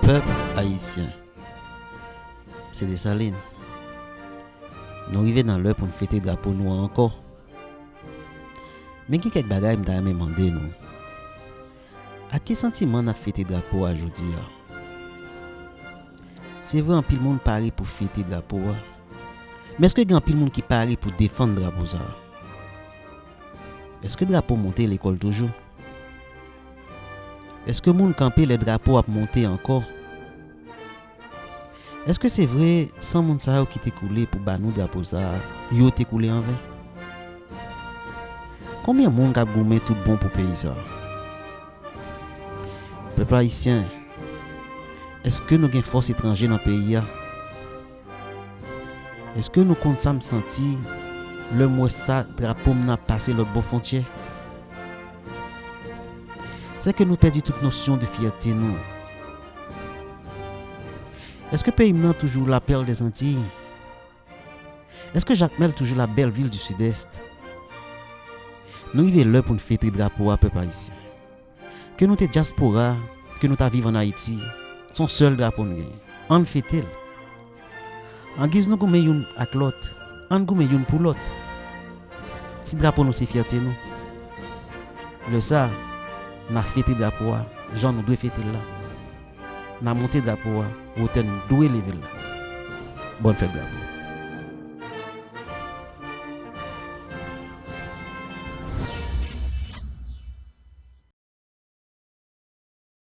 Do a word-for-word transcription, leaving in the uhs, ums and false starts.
Pèp ayisyen, se Desalin. Nou rive nan lè pou n fete drapo nou an ankò. Men gen kèk bagay m ta renmen mande nou. Ak ki santiman n ap fete drapo a jodi a? Se vre, anpil moun pare pou fete drapo a. Men èske gen anpil moun ki pare pou defann drapo sa a? Èske drapo monte lekòl toujou? Èske moun kanpe lè drapo ap monte ankò? Èske se vre, san moun sa yo ki te koule pou ba nou drapo sa a, yo te koule anven? Konbyen moun k ap goumen tout bon pou peyi sa a? Pèp ayisyen, èske nou gen fòs etranje nan peyi a? Èske nou konn sa m santi lè m wè sa drapo m nan ap pase lòt bò fwontyè? Sèke nou pèdi tout nosyon de fyète nou. Èske peyi m nan toujou la perle des Antilles? Èske Jakmèl toujou la belle ville du Sud-Est? Nou rive lè pou n fete drapo a, pèp ayisyen. Ke nou te dyaspora, ke nou ta viv ann Ayiti, se yon sèl drapo n genyen. Ann fete l. Angiz nou goumen youn ak lòt, ann goumen youn pou lòt. Si drapo nou se fyète nou, lè sa a, n a fete drapo a jan nou dwe fete l la. N a monte drapo a wotè n dwe leve l la. Bòn fèt drapo.